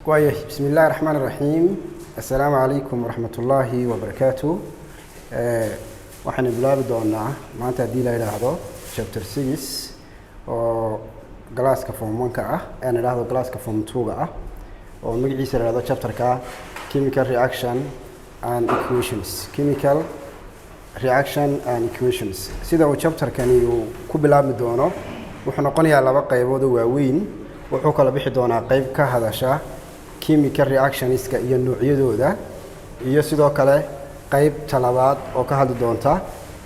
Waayahay, bismi illahi raxmaan iraxiim. Assalaamu calaykum waraxmat ullaahi wabarakaatu. Waxaynu bilaabi doonaa maanta, haddii la idhaahdo, chapter 6 oo classka form one-ka ah, aan idhaahdo classka form two-ga ah, oo magaciisa la idhahdo chapterka chemical reaction and equations. Chemical reaction and equations, sida uu chapterkani uu ku bilaabmi doono, wuxuu noqonayaa laba qaybood oo waaweyn. Wuxuu kala bixi doonaa qayb ka hadasha chemical reactionska iyo noocyadooda, iyo sidoo kale qaybta labaad oo ka hadli doonta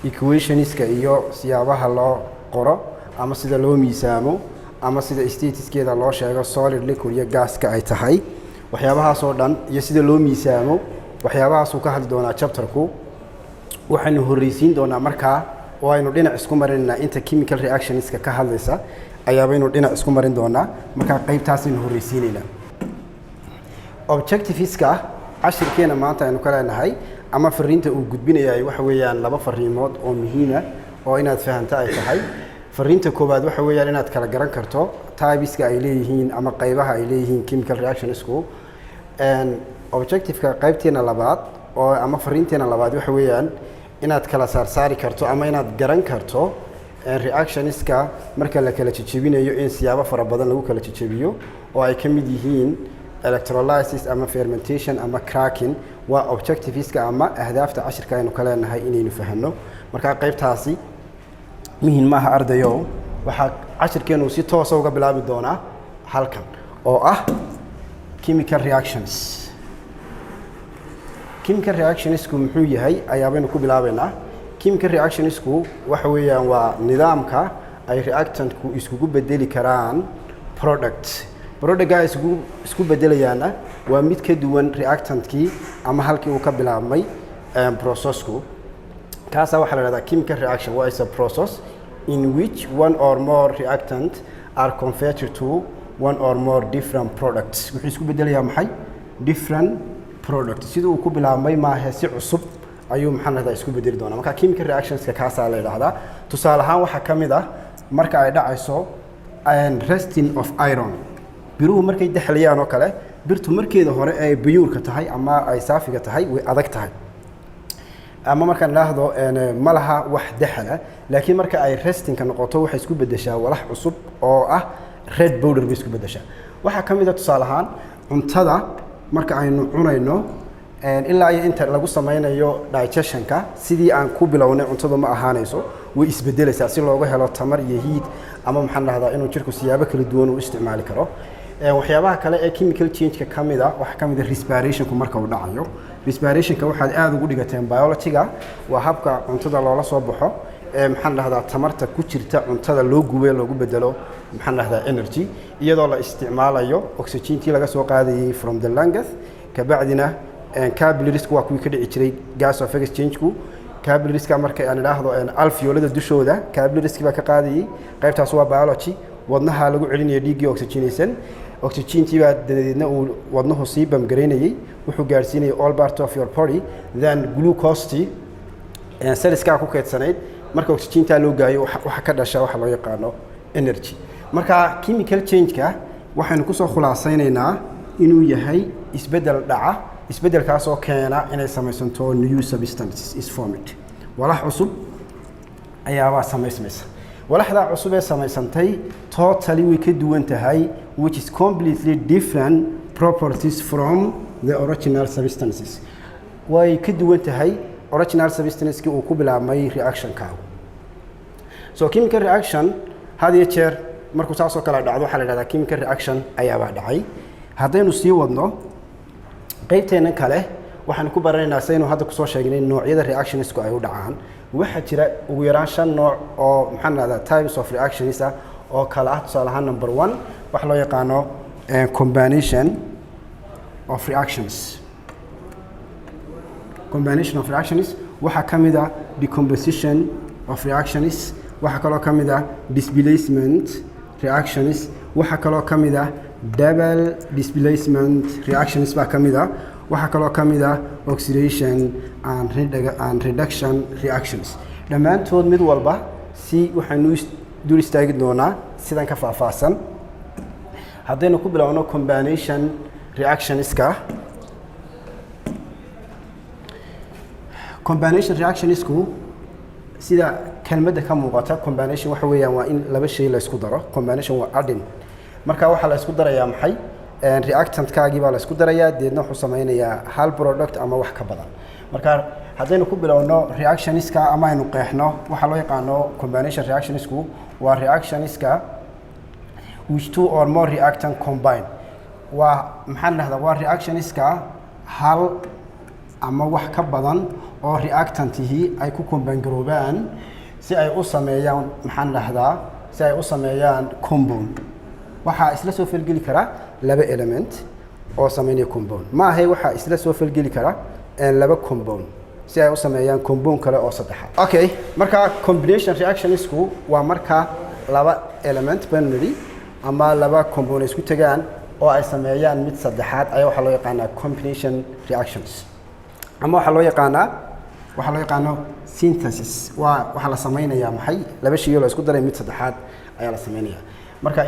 equationska iyo siyaabaha loo qoro ama sida loo miisaamo ama sida statuskeeda loo sheego, solid, liquid iyo gaska ay tahay, waxyaabahaas oo dhan iyo sida loo miisaamo. Waxyaabahaasuu ka hadli doonaa chapterku. Waxaynu horreysiin doonaa markaa oo aynu dhinac isku marinaynaa inta chemical reactionska ka hadlaysa ayaabaynu dhinac isku marin doonaa. Markaa qaybtaasaynu horreysiinaynaa. Objectiveska cashirkeena maanta aynu ka leenahay ama fariinta uu gudbinayaay waxa weeyaan laba fariimood oo muhiima oo inaad fahamto ay tahay. Fariinta koowaad waxa weeyaan inaad kala garan karto typeska ay leeyihiin ama qaybaha ay leeyihiin chemical reactionsku. Objectiveka qaybteena labaad oo ama fariinteena labaad waxa weeyaan inaad kala saarsaari karto ama inaad garan karto reactionska marka la kala jejebinayo in siyaabo fara badan lagu kala jejebiyo, oo ay ka mid yihiin electrolysis ama fermentation ama cracking. Waa objectiveska ama ahdaafta cashirka aynu ka leenahay inaynu fahanno. Markaa qaybtaasi muhiim maaha, ardayo. Waxaa cashirkeenu si toosa uga bilaabi doonaa halkan oo ah chemical reactions. Chemical reactionsku muxuu yahay ayaabaynu ku bilaabaynaa. Chemical reactionsku waxa weeyaan waa nidaamka ay reactantku iskugu bedeli karaan product. Productga isku bedelayaana waa mid ka duwan reactantkii ama halkii uu ka bilaabmay processku. Kaasaa waxaa la dhahdaa chemical reaction. Waa is a process in which one or more reactant are converted to one or more different products. Wuxuu isku bedelayaa maxay? Different product. Sidii uu ku bilaabmay maahe, si cusub ayuu, maxaa la dhahdaa, isku bedeli doonaa. Marka chemical reactionska kaasaa la yidhaahdaa. Tusaale ahaan, waxaa ka mid ah marka ay dhacayso rusting of iron, biruhu markay daxlayaan oo kale. Birtu markeeda hore ay pureka tahay ama ay saafiga tahay way adag tahay, ama markaan idhaahdo ma laha wax daxala, laakiin marka ay rustingka noqoto waxay isku bedeshaa walax cusub oo ah red powder bay isku bedeshaa. Waxaa ka mid a, tusaale ahaan, cuntada marka aynu cunayno, ilaa iyo inta lagu sameynayo digestionka, sidii aan ku bilownay cuntadu ma ahaanayso, way isbedelaysaa si looga helo tamar iyo heat ama, maxaan dhahdaa, inuu jirku siyaabo kala duwan u isticmaali karo. Waxyaabaha kale ee chemical change-ka ka mid a waxaa ka mid a respirationku marka uu dhacayo. Respirationka waxaad aada ugu dhigateen biology-ga. Waa habka cuntada loola soo baxo ee, maxaan dhahdaa, tamarta ku jirta cuntada loo gube, loogu bedelo, maxaan dhahdaa, energy, iyadoo la isticmaalayo oxygentii laga soo qaadayay from the lungs. Kabacdina capillariesku waa kuwii ka dhici jiray gas of exchange-ku. Capillariska marka aan idhaahdo alveolada dushooda capillariski baa ka qaadayay. Qaybtaas waa biology. Wadnaha lagu celinaya dhiiggii oxygenaysan. Oxygentii baa dabadeedna uu wadnuhu sii bamgaraynayay, wuxuu gaarsiinayay all part of your body. Then glucose cellskaa ku keydsanayd marka oxygentaa loo gaayo, waxa ka dhasha waxa loo yaqaano energy. Marka chemical change-ka waxaynu kusoo khulaasaynaynaa inuu yahay isbeddel dhaca, isbeddelkaasoo keena inay samaysanto new substances is formed. Walax cusub ayaabaa samaysmaysa. Walaxdaa cusub ee samaysantay totally way ka duwan tahay, which is completely different properties from the original substances. Way ka duwan tahay original substancekii uu ku bilaabmay reactionkaagu. So chemical reaction had iyo jeer markuu saasoo kale dhacdo waxaa la dhahdaa chemical reaction ayaabaa dhacay. Haddaynu sii wadno qaybteennan kale, waxaanu ku baranaynaa, saynu hadda kusoo sheegnay, noocyada reactionsku ay u dhacaan. Waxaa jira ugu yaraan shan nooc oo, maxaan dhahdaa, types of reactions ah oo kale ah. Tusaale ahaan, number one waxa loo yaqaano combination of reactions. Combination of reactions waxaa ka mid ah decomposition of reactions, waxaa kaloo ka mid ah displacement reactions, waxaa kaloo ka mid ah double displacement reactions baa ka mid ah, waxaa kaloo ka mid ah oxidation and reduction reactions. Dhammaantood mid walba si waxaynu dul istaagi doonaa sidan ka faahfaahsan. Haddaynu ku bilowno combination reactionska. Combination reactionsku, sida kelmadda ka muuqata, combination waxa weeyaan waa in laba shay la isku daro. Combination waa adding. Marka waxaa la isku darayaa maxay? Reactantkaagii baa la isku darayaa, deedna wuxuu sameynayaa hal product ama wax ka badan. Marka haddaynu ku bilowno reactionska ama aynu qeexno waxaa loo yaqaano combination reactionsku, waa reactionska which two or more reactant combine. Waa maxaan dhahdaa? Waa reactionska hal ama wax ka badan oo reactantihii ay ku combine garoobaan si ay u sameeyaan, maxaan dhahdaa, si ay u sameeyaan compound. Waxaa isla soo falgeli kara laba element oo sameynaya compound, ma ahay, waxaa isla soo falgeli kara laba compound si ay u sameeyaan compound kale oo saddexaad. Okay, marka combination reactionsku waa marka laba element baynu nidhi ama laba compound isku tegaan oo ay sameeyaan mid saddexaad ayaa waxaa loo yaqaanaa combination reactions, ama waxaa loo yaqaanaa, waxaa loo yaqaano synthesis. Waa waxaa la sameynayaa maxay? Laba shay oo la isku daray mid saddexaad ayaa la sameynayaa. Marka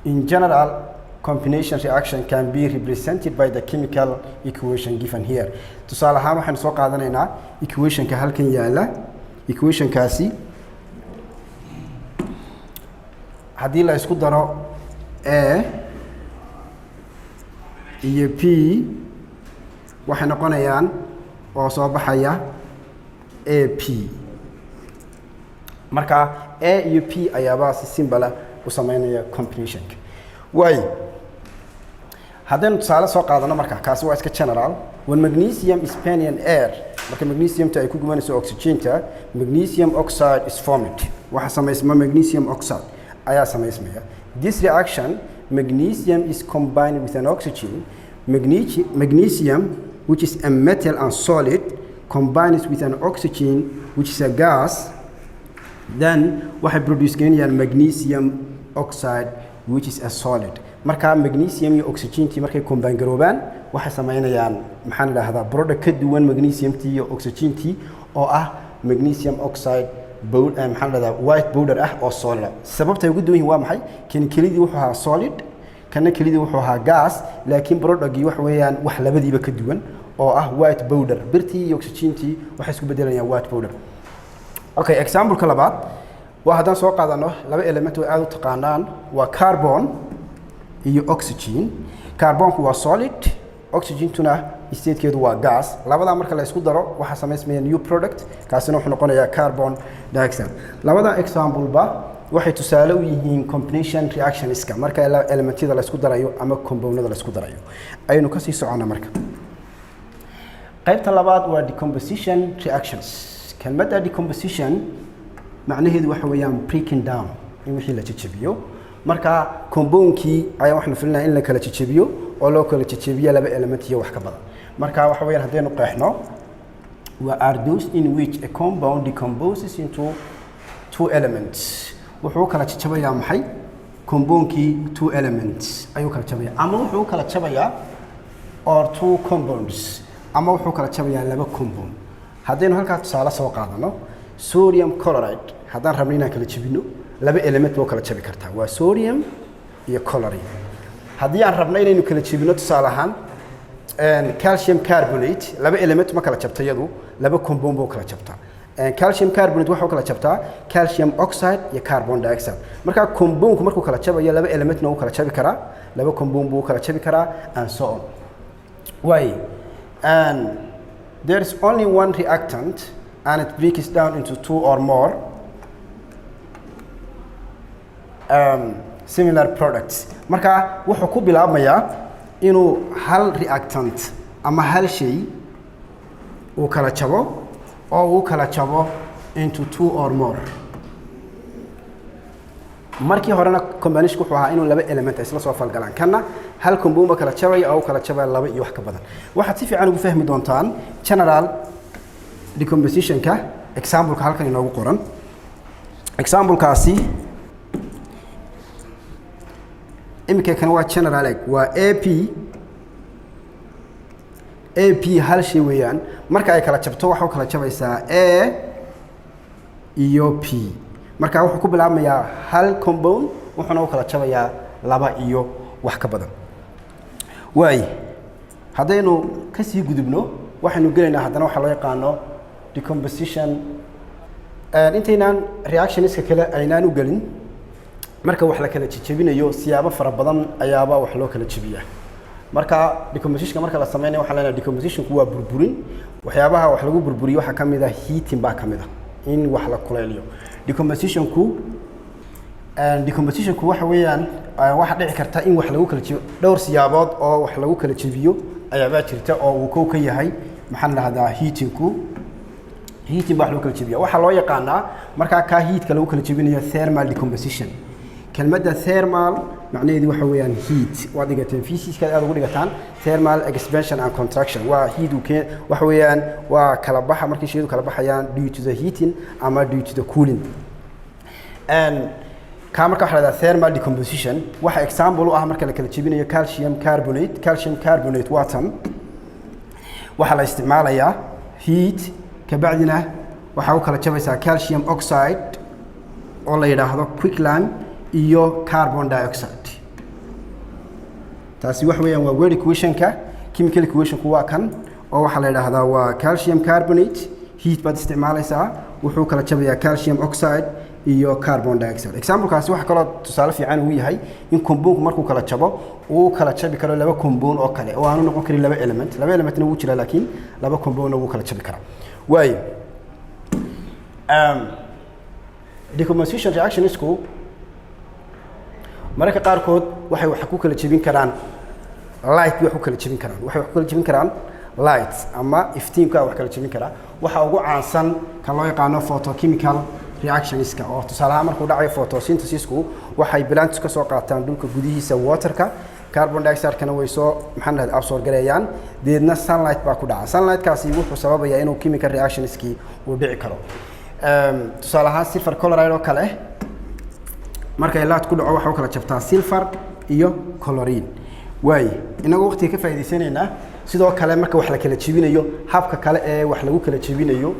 in general, combination reaction can be represented by the chemical equation given here. Tusaale ahaan, waxaynu soo qaadanaynaa equationka halkan yaala. Equationkaasi haddii la isku daro A iyo P, waxay noqonayaan oo soo baxaya AP. Marka A iyo P ayaabaa si simple u sameynaya combinationka. Waay, haddaynu tusaale soo qaadano, marka kaasi waa iska general. When magnesium is burned in air, marka magnesiumta ay ku gubanayso oxygenta, magnesium oxide is formed. Waxa samaysma magnesium oxide ayaa samaysmaya. This reaction, magnesium is combined with an oxygen. Magnesium, which is a metal and solid, combines with an oxygen, which is a gas, then waxay produce gareynayaan magnesium oxide, which is a solid. Marka magnesium iyo oxygentii markay combine garoobaan, waxay sameynayaan, maxaan idhaahdaa, product ka duwan magnesiumtii iyo oxygentii oo ah magnesium oxide, maxaan idhahdaa, white powder ah oo solid ah. Sababta ay ugu duwan yihiin waa maxay? Kani kelidii wuxuu ahaa solid, kana kelidii wuxuu ahaa gas, laakiin productgii waxa weeyaan wax labadiiba ka duwan oo ah white powder. Birtii iyo oxygentii waxay isku bedelayaan white powder. Okay, example-ka labaad waa haddaan soo qaadano laba element oo aad u taqaanaan, waa carbon iyo oxygen. Carbonku waa solid, oxygentuna statekeedu waa gas. Labadaa marka la isku daro, waxaa samaysmaya new product, kaasina wuxuu noqonayaa carbon dioxide. Labada example-ba waxay tusaale u yihiin combination reactionska, marka elementyada la isku darayo ama compoundada la isku darayo. Aynu kasii soconna. Marka qaybta labaad waa decomposition reactions. Kelmadda decomposition macnaheedu waxa weeyaan breaking down, in wixii la jejebiyo. Marka compoundkii ayaa waxaanu filinaya in la kala jejebiyo oo loo kala jejebiyo laba element iyo wax ka badan. Marka waxa weeyaan, haddaynu qeexno, waa are those in which a compound decomposes into two elements. Wuxuu kala jejabayaa maxay? Compoundkii two elements ayuu kala jabaya, ama wuxuu kala jabayaa or two compounds, ama wuxuu kala jabayaa laba compound. Haddaynu halkaa tusaale soo qaadano, sodium chloride haddaan rabno inaan kala jebino, laba element boo kala jabi kartaa, waa sodium iyo chlorine. Haddii aan rabno inaynu kala jebino, tusaale ahaan, calcium carbonate, laba element ma kala jabta iyadu, laba compound boo kala jabtaa. Calcium carbonate waxuu kala jabtaa calcium oxide iyo carbon dioxide. Marka compoundku markuu kala jabayo, laba elementna wuu kala jabi karaa, laba compound buu kala jabi karaa, and so on. Way, and there is only one reactant and it breaks down into two or more similar products. Marka wuxuu ku bilaabmayaa inuu hal reactant ama hal shay uu kala jabo oo uu kala jabo into two or more. Markii horena combination wuxuu ahaa inuu laba element ay isla soo falgalaan. Kana hal compound ba kala jabaya oo u kala jabaya laba iyo wax ka badan. Waxaad si fiican ugu fahmi doontaan general decompositionka example-ka halkan inoogu qoran. Example-kaasi iminka kan waa general eg, waa AP. AP hal shay weeyaan. Marka ay kala jabto, waxa u kala jabaysaa A iyo P. Marka wuxuu ku bilaabmayaa hal compound, wuxuuna u kala jabayaa laba iyo wax ka badan. Waay, haddaynu kasii gudubno, waxaynu gelaynaa haddana waxaa loo yaqaano decomposition. Intaynaan reactionska kale aynaan u gelin, marka wax la kala jejebinayo siyaabo fara badan ayaaba wax loo kala jebiyaa. Marka decompositionka marka la sameynayo, waxaan leenahay decompositionku waa burburin. Waxyaabaha wax lagu burburiyo waxaa ka mid ah heating baa ka mid ah, in wax la kulayliyo. Decompositionku waxa weeyaan waxaa dhici karta in wax lagu kala jebiyo dhowr siyaabood oo wax lagu kala jebiyo ayaabaa jirta, oo uu kow ka yahay, maxaan dhahdaa, heatingku. Heating baa wax lagu kala jebiya. Waxaa loo yaqaanaa markaa kaa heatka lagu kala jebinayo thermal decomposition. Kelmadda thermal macnaheedu waxa weeyaan heat. Waad dhigateen, physicska aad ugu dhigataan, thermal expansion and contraction. Waa heat uu keen, waxa weeyaan waa kala baxa markay shaydu kala baxayaan due to the heating ama due to the cooling. And kaa marka waxa la dhahdaa thermal decomposition. Waxa example u ah marka la kala jebinayo calcium carbonate. Calcium carbonate waa tan. Waxaa la isticmaalayaa heat, kabacdina waxaa u kala jabaysaa calcium oxide oo la yidhaahdo quicklime iyo carbon dioxide. Taasi waxa weeyaan waa word equationka. Chemical equationku waa kan, oo waxaa la yidhaahdaa waa calcium carbonate, heat baad isticmaalaysaa, wuxuu kala jabayaa calcium oxide iyo carbon dioxide. Examplekaasi waxaa kaloo tusaale fiican uu yahay in compoundku markuu kala jabo uu kala jabi karo laba compound oo kale, oo aanu noqon karin laba element. Laba elementna wuu jiraa, laakiin laba compoundna wuu kala jabi karaa. Waayo, decomposition reactionsku mararka qaarkood waxay wax ku kala jebin karaan light bay wax ku kala jebin karaan. Waxay wax ku kala jebin karaan light ama iftiinka wax kala jebin karaa. Waxa ugu caansan kan loo yaqaano photochemical reactionska, oo tusaale ahaan markuu dhacayo photosynthesisku, waxay plants ka soo qaataan dhulka gudihiisa waterka, carbon dioxide-kana way soo, maxaan dhahay, absorb gareeyaan, deedna sunlight baa ku dhaca. Sunlightkaasi wuxuu sababayaa inuu chemical reactionskii uu dhici karo. Tusaale ahaan silver chloride oo kale markay light ku dhaco, waxa u kala jabtaa silver iyo chlorine. Waay, inagoo waqtiga ka faa'iidaysanaynaa, sidoo kale marka wax la kala jebinayo, habka kale ee wax lagu kala jebinayo,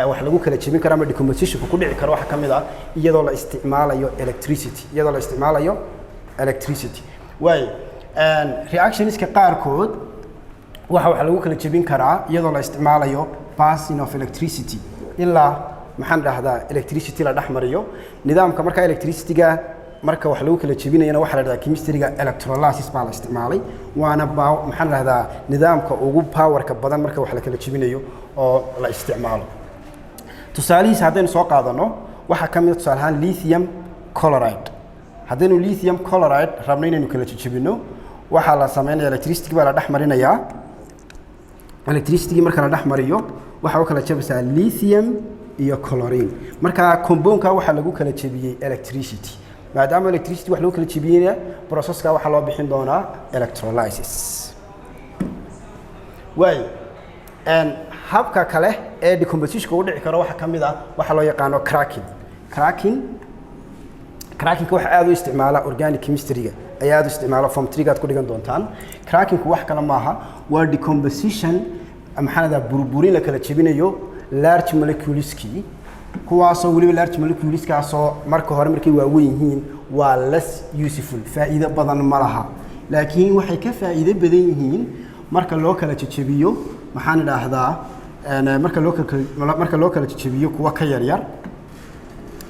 wax lagu kala jebin karo ama decompositionka ku dhici karo, waxaa ka mid ah iyadoo la isticmaalayo electricity, iyadoo la isticmaalayo electricity. Waay, reactionska qaarkood waxa lagu kala jebin karaa iyadoo la isticmaalayo passing of electricity, ilaa, maxaan dhahdaa, electricity la dhex mariyo nidaamka. Marka electricity-ga marka wax lagu kala jebinayana, waxaa la dhahdaa chemistry-ga electrolysis baa la isticmaalay, waana ba, maxaan dhahdaa, nidaamka ugu powerka badan marka wax la kala jebinayo oo la isticmaalo. Tusaalihiisa haddaynu soo qaadano, waxaa ka mid a tusaale ahaan lithium chloride. Haddaynu lithium chloride rabno inaynu kala jejebino, waxaa la sameynaya electricity baa la dhex marinayaa. Electricity marka la dhex mariyo, waxaa u kala jabaysaa lithium iyo chlorine. Marka compoundka waxaa lagu kala jebiyey electricity. Maadaama electricity wax lagu kala jebiyeyna, processka waxaa loo bixin doonaa electrolysis. Waay, habka kale ee decompositionka u dhici karo waxaa ka mid ah waxaa loo yaqaano cracking. Crackingka waxaa aad u isticmaala organic chemistry-ga ayaa aad u isticmaala, form 3 aad ku dhigan doontaan. Crackingku wax kale maaha, waa decomposition, maxaa la burburin la kala jebinayo large moleculeski, kuwaasoo weliba large moleculeskaasoo marka hore markay waaweyn yihiin waa less useful, faa'iido badan ma laha, laakiin waxay ka faa'iido badan yihiin marka loo kala jejebiyo, maxaan idhaahdaa, marka loo kala jejebiyo kuwa ka yaryar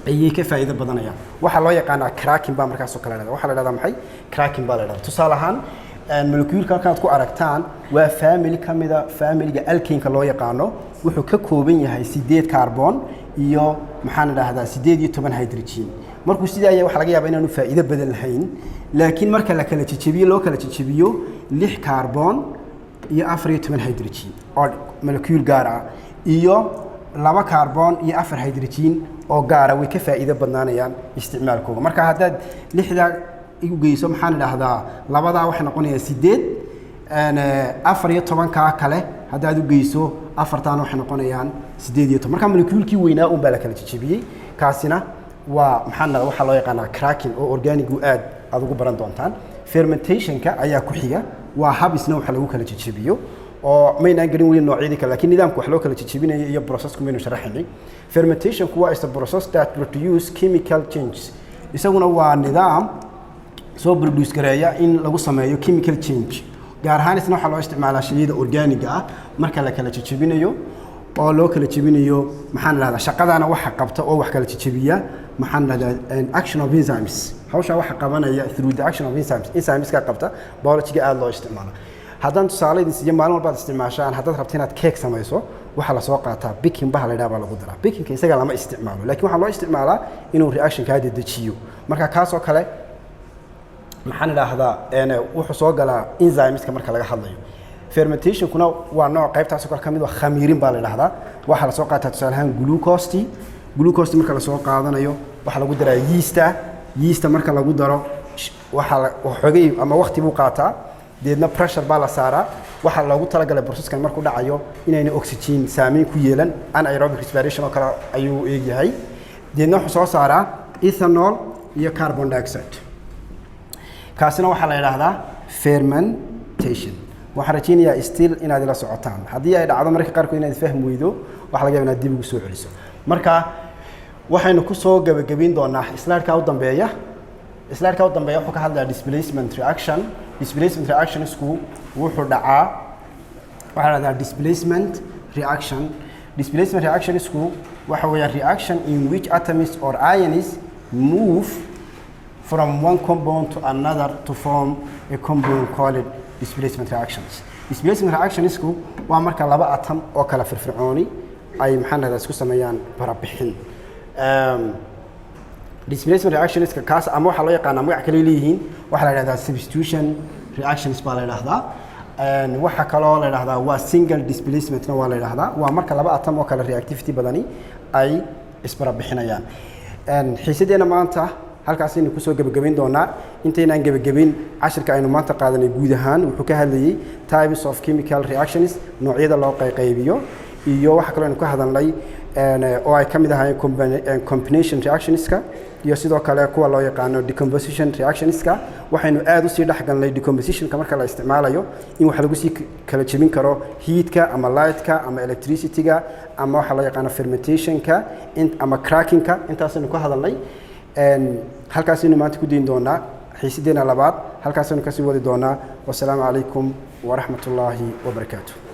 ayay ka faa'iido badanayaan. Waxaa loo yaqaanaa cracking baa markaasoo kale dhahda. Waxaa la dhahdaa maxay? Cracking baa la dhahdaa. Tusaale ahaan moleculeka halkan aad ku aragtaan waa family ka mida familyga alkaneka loo yaqaano. Wuxuu ka kooban yahay 8 carbon iyo, maxaan idhaahdaa, 18 hydrogen. Markuu sidaa yahay, waxaa laga yaabaa inaanu faa'iido badan lahayn, laakiin marka la kala jejebiyo, loo kala jejebiyo 6 carbon iyo 14 hydrogen oo molecule gaar ah iyo 2 carbon iyo 4 hydrogen oo gaara, way ka faa'iido badnaanayaan isticmaalkooga. Marka haddaad lixdaa igu geyso, maxaan idhaahdaa, labadaa waxay noqonayaan 8, 14-kaa kale haddaad u geyso afartaana, waxay noqonayaan 18. Marka moleculekii weynaa un baa la kala jejebiyey. Kaasina waa, maxaan dhahdaa, waxaa loo yaqaanaa cracking, oo organicu aad aad ugu baran doontaan. Fermentationka ayaa ku xiga. Waa hab isna waxa lagu kala jejebiyo, oo maynaan gelin weli noocyadii kale, lakiin nidaamka wax loo kala jejebinayo iyo processku maynu sharaxaynay. Fermentationku waa is a process that produce chemical changes. Isaguna waa nidaam Soo produce gareeya in lagu sameeyo chemical change. Gaar ahaan isna waxaa loo isticmaalaa shayada organic-ga ah marka la kala jejebinayo oo loo kala jebinayo, maxaan idhahdaa, shaqadana waxa qabta oo wax kala jejebiya, maxaan idhahdaa, action of enzymes. Hawshaa waxa qabanaya through the action of enzymes, enzymeska qabta. Biology-ga aada loo isticmaala. Haddaan tusaale idin siiyo, maalin walbaad isticmaashaan, haddaad rabto inaad cake samayso, waxaa lasoo qaataa baking baha la yidhaha baa lagu daraa. Baking-ka isaga lama isticmaalo, laakiin waxaa loo isticmaalaa inuu reaction kaa dedejiyo. Marka kaasoo kale, maxaan idhaahdaa, wuxuu soo galaa enzymeska marka laga hadlayo. Fermentationkuna waa nooc qaybtaasoo kale ka mid ah. Khamiirin baa la idhahdaa. Waxaa lasoo qaataa tusaale ahaan glucose. Glucose marka lasoo qaadanayo, waxaa lagu daraa yeasta. Yeasta marka lagu daro, waxaa la xogay ama waqti buu qaataa, deedna pressure baa la saaraa. Waxaa loogu talagalay processkan markuu dhacayo inayna oxygen saameyn ku yeelan. Anaerobic respiration oo kale ayuu eegyahay. Deedna wuxuu soo saaraa ethanol iyo carbon dioxide. Kaasina waxaa la yidhaahdaa fermentation. Waxaan rajaynayaa still inaad ila socotaan. Haddii ay dhacdo mararka qaarkood inaad fahmi weydo, waxa laga yaba inaad dib ugu soo celiso. Marka waxaynu kusoo gebagabayn doonaa slide-ka u dambeeya. Slide-ka u dambeeya wuxuu ka hadlayaa displacement reaction. Displacement reactionsku wuxuu dhacaa, waxaa la dhahdaa displacement reaction. Displacement reactionsku waxa weeyaan reaction in which atoms or ions move from one compound to another to form a compound called displacement reactions. Displacement reactionsku waa marka laba atom oo kala firfircooni ay, maxaan dhahdaa, isku sameeyaan barabixin. Displacement reactionska kaas ama waxaa loo yaqaanaa magac kale leeyihiin, waxaa la yidhahdaa substitution reactions baa la yidhahdaa. Waxaa kaloo la yidhahdaa waa single displacementna waa la yidhahdaa. Waa marka laba atom oo kale reactivity badani ay isbarabixinayaan. Xiisadeenna maanta halkaasaynu kusoo gebagabayn doonaa. Intaynaan gebagabayn cashirka aynu maanta qaadanay, guud ahaan wuxuu ka hadlayey types of chemical reactions, noocyada loo qayqaybiyo, iyo waxa kaloo aynu ka hadalnay oo ay ka mid ahaayeen combination reactionska iyo sidoo kale kuwa loo yaqaano decomposition reactionska. Waxaynu aad usii dhexgalnay decompositionka marka la isticmaalayo in wax lagu sii kala jebin karo heatka ama lightka ama electricityga ama waxa loo yaqaano fermentationka ama crackingka. Intaasaynu ka hadalnay. Halkaasaynu maanta ku dayn doonaa. Xiisaddeena labaad halkaasaynu kasii wadi doonaa. Wasalaamu calaykum waraxmat ullaahi wabarakaatu.